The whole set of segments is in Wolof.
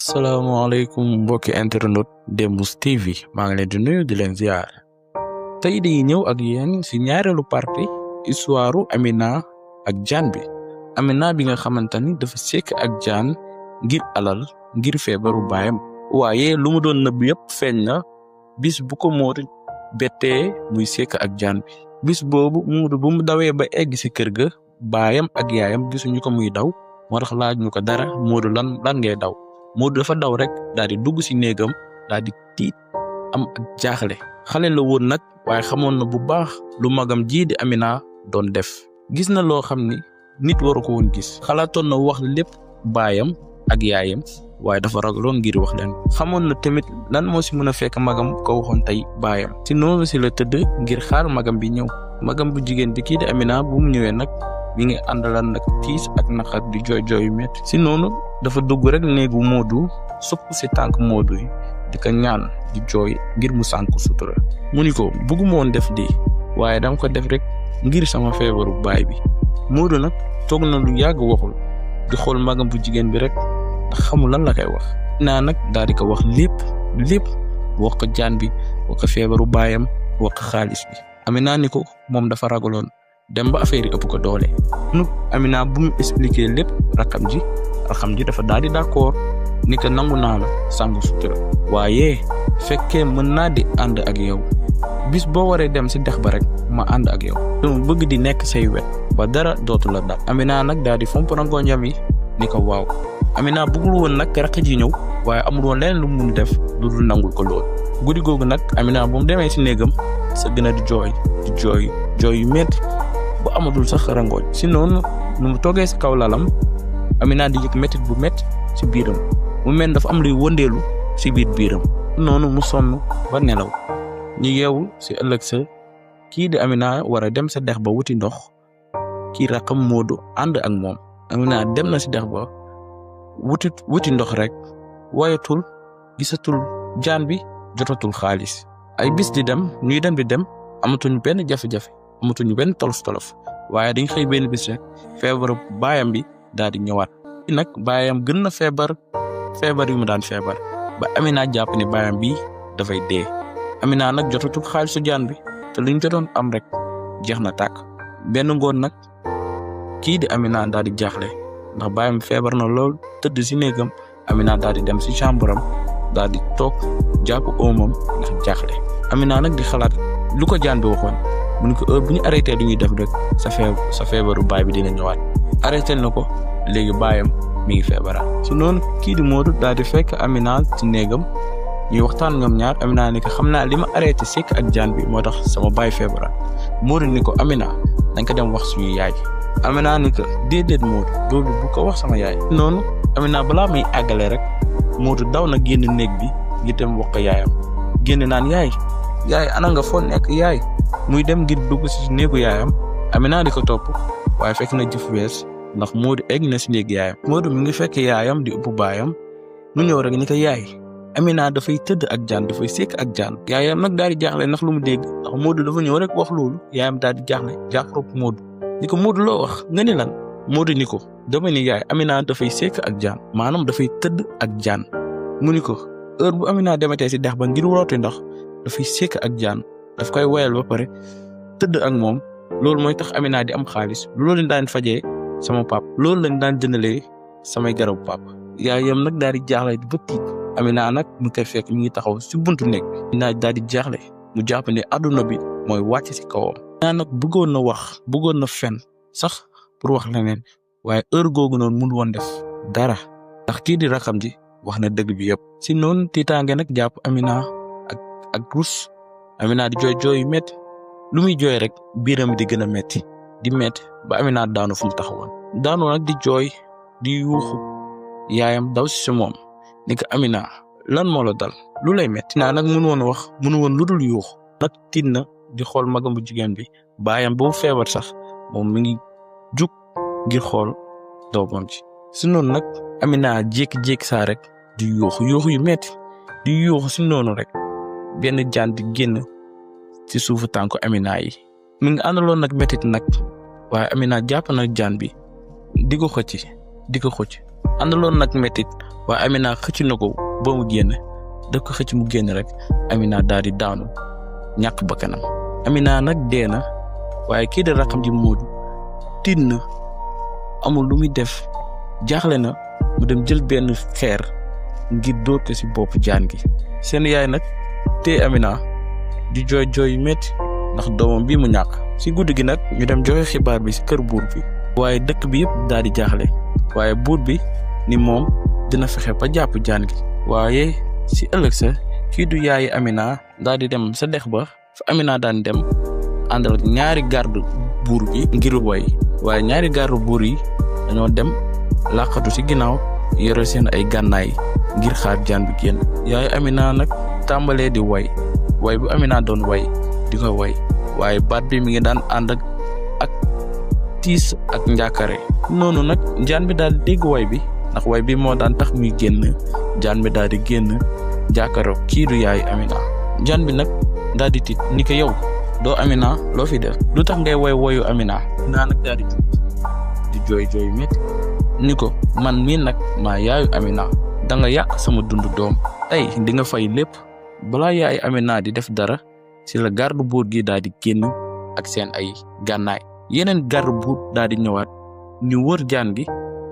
asalaamaaleykum mbokki internet Dembouz TV maa ngi leen di nuyu di leen ziar tey di ñëw ak yéen ci ñaareelu partie histoire Amina ak Jaan bi Amina bi nga xamante ni dafa sekk ak Jaan ngir alal ngir feebaru baayam waaye lu mu doon nëbb yëpp feeñ na bis bu ko Modou bettee muy sekk ak Jaan bi bis boobu Modou bu mu dawee ba egg ci kër ga baayam ak yaayam gisuñu ko muy daw moo tax laaj ñu ko dara Modou lan ngay daw Modou dafa daw rek daal di dugg ci néegam daal di tiit am ak jaaxle xale la woon nag waaye xamoon na bu baax lu magam ji di Amina doon def gis na loo xam ni nit waru ko woon gis xalaatoon na wax lépp baayam ak yaayam waaye dafa ragaloon ngir wax leen xamoon na tamit lan moo ci mën a fekk magam ko waxoon tey baayam ci noonu ci la tëdd ngir xaar magam bi ñëw magam bu jigéen bi kii di Amina bu mu ñëwee nag mi ngi àndalan nag tiis ak naqar di jooy yu métti ci noonu dafa dugg rek néegu Modou sukk ci tànk Modou yi di ko ñaan di jooy ngir mu sànk sutura mu ni ko bëgguma woon def di waaye dama ko def rek ngir sama feebaru baay bi Modou nag toog na lu yàgg waxul di xool magam bu jigéen bi rek ndax xamul lan la koy wax naa nag daal di ko wax lépp wax ko Jaan bi wax ko feebaru baayam wax ko xaalis bi Amina ni ko moom dafa ragaloon dem ba affaire yi ëpp ko doole nu Amina bu mu expliquer lépp rakam ji dafa daal di d'accord ni ko nangu naa la sangu sutura waaye fekkee mën naa di ànd ak yow bis boo waree dem ci dex ba rek ma ànd ak yow dama bëgg di nekk say wet ba dara dootu la dal Amina nag daal di fomp rangoñam yi ni ko waaw Amina bëggul woon nag rakk ji ñëw waaye amul woon leneen lu mu mun def lu dul nangul ko lool guddi googu nag Amina bu mu demee ci néegam sa gën a di jooy yu metti bu amatul sax rangoñ si noonu nu mu toogee ci kaw lalam Amina di yëg métit bu métti ci biiram mu mel dafa am luy wëndeelu ci biiram noonu mu sonn ba nelaw ñu yeewu ci ëllëg sa kii di Amina war a dem sa dex ba wuti ndox kii rakam Modou ànd ak moom Amina dem na ci dex ba wuti ndox rek wayatul gisatul Jaan bi jotatul xaalis ay bis di dem ñuy dem amatuñu benn jafe-jafe amatuñu benn tolof waaye dañ xëy benn bis rek feebaru baayam bi daal di ñëwaat nag baayam gën na feebar yu mu daan feebar ba Amina jàpp ne baayam bi dafay dee Amina nag jotatul xaalisu Jaan bi te luñ jotoon am rek jeex na tàkk benn ngoon nag kii di Amina daal di jaaxle ndax baayam feebar na lool tëdd ci néegam Amina daal di dem ci chambre am daal di toog jàpp oomam ndax jaaxle Amina nag di xalaat lu ko Jaan bi waxoon mu ne ko heure bu ñu arrêté li ñuy def rek sa feebaru baay bi dina ñëwaat arrêté na ko léegi baayam mi ngi feebara ci noonu kii di Modou daal di fekk Amina ci néegam ñuy waxtaan ñoom ñaar Amina ni ko xam naa li ma arrêté sekk ak Jaan bi moo tax sama baay feebara Modou ni ko Amina dañ ko dem wax suñu yaay Amina ni ko déedéet Modou loolu bu ko wax sama yaay noonu Amina balaa may àggale rek Modou daw na génn néeg bi ngir dem wax ko yaayam génn naan yaay ana nga foo nekk yaay muy dem ngir dugg ci néegu yaayam Amina di ko topp waaye fekk na jëf wees ndax Modou egg na ci néeg yaayam Modou mi ngi fekk yaayam di upp baayam mu ñëw rek ni ko yaay Amina dafay tëdd ak Jaan dafay sekk ak Jaan yaayam nag daal di jaaxle ndax lu mu dégg ndax Modou dafa ñëw rek wax loolu yaayam daal di jaaxle jàkkaarloog Modou ni ko Modou loo wax nga ni lan Modou ni ko dama ni yaay Amina dafay sekk ak Jaan maanaam dafay tëdd ak Jaan mu ni ko heure bu Amina dematee ci dex ba ngir rooti ndox dafay sekk ak Jaan daf koy woyal ba pare tëdd ak moom loolu mooy tax Amina di am xaalis loolu lañ daan fajee sama pap loolu lañ daan jëndalee samay garabu pap yaayam nag daal di jaaxle di ba tiit Amina nag mu koy fekk mi ngi taxaw ci buntu néeg bi Amina daal di jaaxle mu jàpp ne adduna bi mooy wàcc ci kawam Amina nag bëggoon na fen sax pour wax leneen waaye heure googu noonu mënu woon def dara ndax kii di rakam ji wax na dëgg bi yëpp ci noonu tiitaange nag jàpp Amina ak rus Amina di jooy yu métti lu muy jooy rek biiram di gën a métti ba Amina daanu fu mu taxawoon daanu nag di jooy di yuuxu yaayam daw ci moom ni ko Amina lan moo la dal lu lay métti naa nag mënu woon lu dul yuuxu nag tiit na di xool magam bu jigéen bi baayam boobu feebar sax moom mi ngi jug ngir xool doomam ji si noonu nag Amina jékki-jékki saa rek di yuuxu yu métti di yuuxu si noonu rek benn Jaan di génn ci suufu tànku Amina yi mi ngi àndaloon nag métit nag waaye Amina jàpp na Jaan bi di ko xëcc àndaloon nag métit waaye Amina xëcc na ko ba mu génn daf ko xëcc mu génn rek Amina daal di daanu ñàkk bakkanam. Amina nag dee na waaye kii de raxam ji Moodu tiit na amul lu muy def jaaxle na mu dem jël benn xeer ngir dóor ko ci bopp jaan gi. seen yaay nag te Amina di jooy yu métti ndax doomam bii mu ñàkk. ci guddi gi nag ñu dem joxe xibaar bi ci kër buur bi waaye dëkk bi yëpp daal di jaaxle waaye buur bi ni moom dina fexe ba jàpp jaan gi. waaye ci ëllëg sa kii du yaayi Amina daal di dem sa dex ba fa Amina daan dem àndal ak ñaari garde buur bi ngir woy waaye ñaari garde buur yi dañoo dem làqatu ci ginnaaw yore seen ay gànnaay ngir xaar jaan bi génn. yaayu Amina nag tàmbalee di way bu Amina doon way di ko way waaye baat bi mi ngi daan ànd ak tiis ak njàkkare. noonu nag jaan bi daal di dégg way bi ndax way bi moo daan tax muy génn jaan bi daal di génn jàkkaaroo kii du yaayu Amina. jaan bi nag daal di tiit ni ko yow doo Amina loo fi def lu tax ngay woyu Amina. naa nag daal di jug di jooy métti ni ko man mii nag maa yaayu Amina da nga yàq sama dundu doom tey di nga fay lépp. balaa yaayu Amina di def dara ci la garde buur gi daal di génn ak seen ay gànnaay. yeneen garde buur daal di ñëwaat ñu wër jaan gi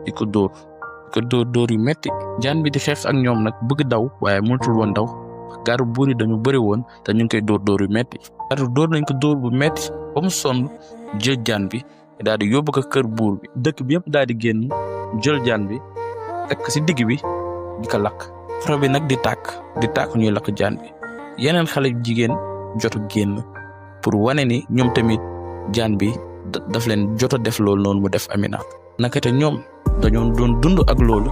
di ko dóor yu métti. jaan bi di xeex ak ñoom nag bëgg daw waaye mënatul woon daw garde buur yi dañu bëri woon te ñu ngi koy dóor yu métti. dóor nañ ko dóor bu métti ba mu sonn jël jaan bi daal di yóbbu ko kër buur bi. dëkk bi yëpp daal di génn jël jaan bi teg ko ci digg bi di ko lakk. faro bi nag di tàkk ñuy lakk jaan bi. yeneen xale jigéen jotu génn pour wane ni ñoom tamit jaan bi daf leen jot a def loolu noonu mu def Amina. naka te ñoom dañoo doon dund ak loolu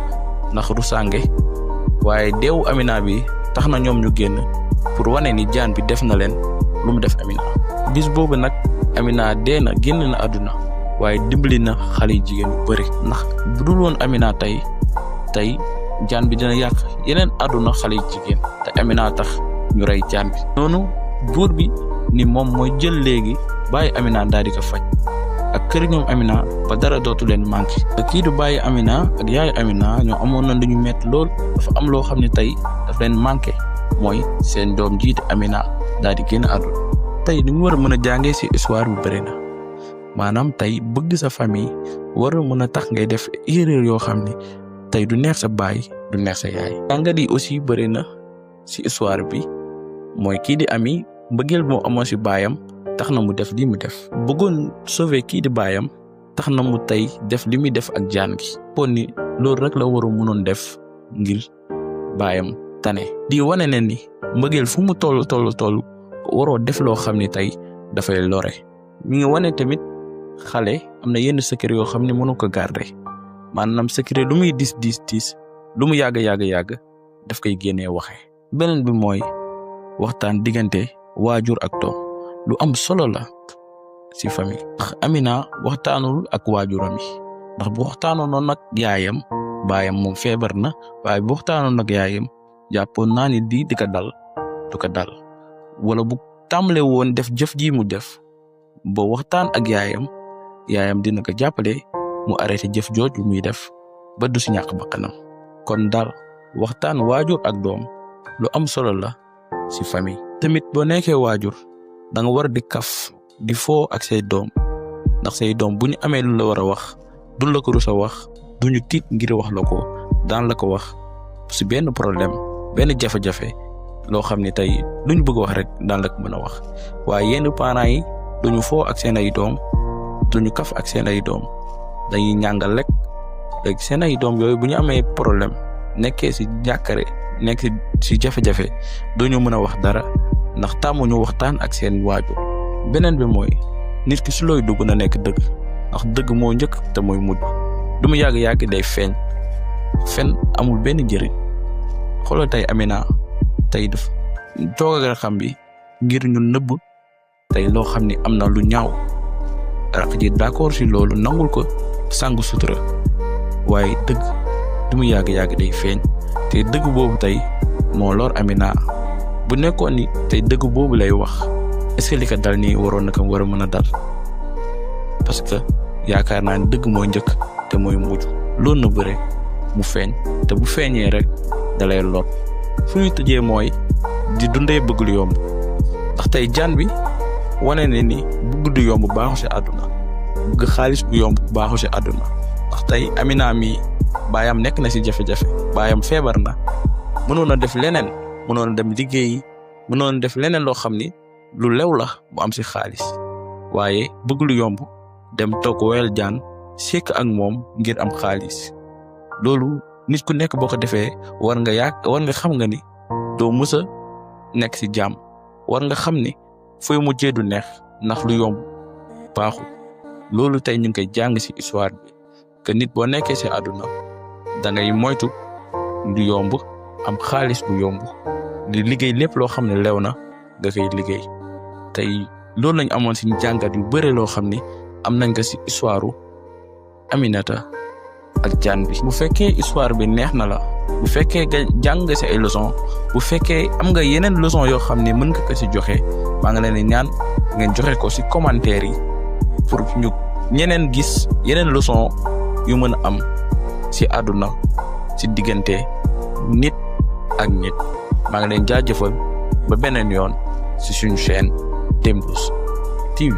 ndax rusaange waaye deewu Amina bi tax na ñoom ñu génn pour wane ni jaan bi def na leen lu mu def Amina. bis boobu nag Amina dee na génn na àdduna waaye dimbali na xale jigéen yu bëri ndax bu dul woon Amina tey jaan bi dina yàq yeneen àdduna xale jigéen te Amina tax ñu rey jaan bi. noonu buur bi ni moom mooy jël léegi bàyyi Amina daal di ko faj ak kër ñoom Amina ba dara dootu leen manqué. te kii du bàyyi Amina ak yaayu Amina ñoo amoon na lu ñu métti lool dafa am loo xam ne tey daf leen manqué mooy seen doom jiite Amina daal di génn àdduna. tey li mu war a mën a jàngee ci histoire bu bëri na maanaam tey bëgg sa famille war a mën a tax ngay def erreur yoo xam ne tey du neex sa baay du neex sa yaay. jàngat yi aussi bëri na ci histoire bi mooy kii di Ami mbëggeel moo amoon ci baayam tax na mu def lii mu def. bëggoon sauver kii di baayam tax na mu tey def li muy def ak jaan gi. kon ni loolu rek la war a mënoon def ngir baayam tane. di wane ne ni mbëggeel fu mu toll waroo def loo xam ne tey dafay lore. mi ngi wane tamit xale am na yenn secret yoo xam ne mënu ko garder maanaam secret lu muy dis lu mu yàgg daf koy génnee waxe. beneen bi mooy waxtaan diggante waajur ak doom lu am solo la ci famille. ndax Amina waxtaanul ak waajuram yi ndax bu waxtaanoon noonu nag yaayam baayam moom feebar na waaye bu waxtaanoon nag yaayam jàppoon naa ni di ko dal du ko dal wala bu tàmbalee woon def jëf ji mu def ba waxtaan ak yaayam dina ko jàppale mu arrêté jëf jooju muy def ba du ci ñàkk bakkanam. kon daal waxtaan waajur ak doom lu am solo la ci famille. tamit boo nekkee waajur da nga war di kaf di foo ak say doom ndax say doom bu ñu amee lu la war a wax du la ko rus a wax du ñu tiit ngir wax la ko daan la ko wax ci benn problème benn jafe-jafe loo xam ne tey lu ñu bëgg wax rek daan la ko mën a wax. waaye yenn parents yi duñu foo ak seen ay doom duñu kaf ak seen ay doom dañuy ñàngal rek léegi seen ay doom yooyu bu ñu amee problème nekkee ci jàkkare nekk ci jafe-jafe duñu mën a wax dara ndax tàmmuñu waxtaan ak seen waajur. beneen bi mooy nit ki su looy dugg na nekk dëgg ndax dëgg moo njëkk te mooy mujj du mu yàgg day feeñ fen amul benn njëriñ. xoolal tey Amina tey def toog ak xam bi ngir ñu nëbb tey loo xam ne am na lu ñaaw rakk ji d'accord ci loolu nangul ko sàngu sutura waaye dëgg du mu yàgg day feeñ te dëgg boobu tey moo lor Amina. bu nekkoon ni tey dëgg boobu lay wax est-ce que li ko dal nii waroon na ko war a mën a dal parce que yaakaar naa ne dëgg mooy njëkk te mooy mujj loolu na bëre mu feeñ te bu feeñee rek dalay lot. fu ñuy tëjee mooy di dundee bëgg lu yomb ndax tey jaan bi wane ne ni bëgg du yomb baaxu ci àdduna, bëgg xaalis bu yomb baaxu ci àdduna. ndax tey Amina mi baayam nekk na ci jafe-jafe, baayam feebar na, mënoon a def leneen, mënoon a dem liggéeyi, mënoon a def leneen loo xam ni lu lew la bu am ci xaalis, waaye bëgg lu yomb dem toog woyal jaan sekk ak moom ngir am xaalis. loolu nit ku nekk boo ko defee war nga xam nga ni doo mës a nekk ci jàmm, war nga xam ni fooy mujjee du neex ndax lu yomb baaxul. loolu tey ñu ngi koy jàng ci histoire bi que nit boo nekkee ci àdduna da ngay moytu lu yomb, am xaalis bu yomb, di liggéey lépp loo xam ne lew na nga koy liggéey. tey loolu lañ amoon ci jàngat yu bëre loo xam ni am nañ ko ci histoire Aminata ak jaan bi. bu fekkee histoire bi neex na la, bu fekkee nga jàng nga ci ay leçon, bu fekkee am nga yeneen leçon yoo xam ne mën nga ko ci joxe, maa ngi leen di ñaan ngeen joxe ko ci commentaire yi pour ñu ñeneen gis yeneen leçon yu mën a am ci àdduna ci diggante nit ak nit. maa ngi leen jaajëfal ba beneen yoon ci suñu chaîne Dembouz TV.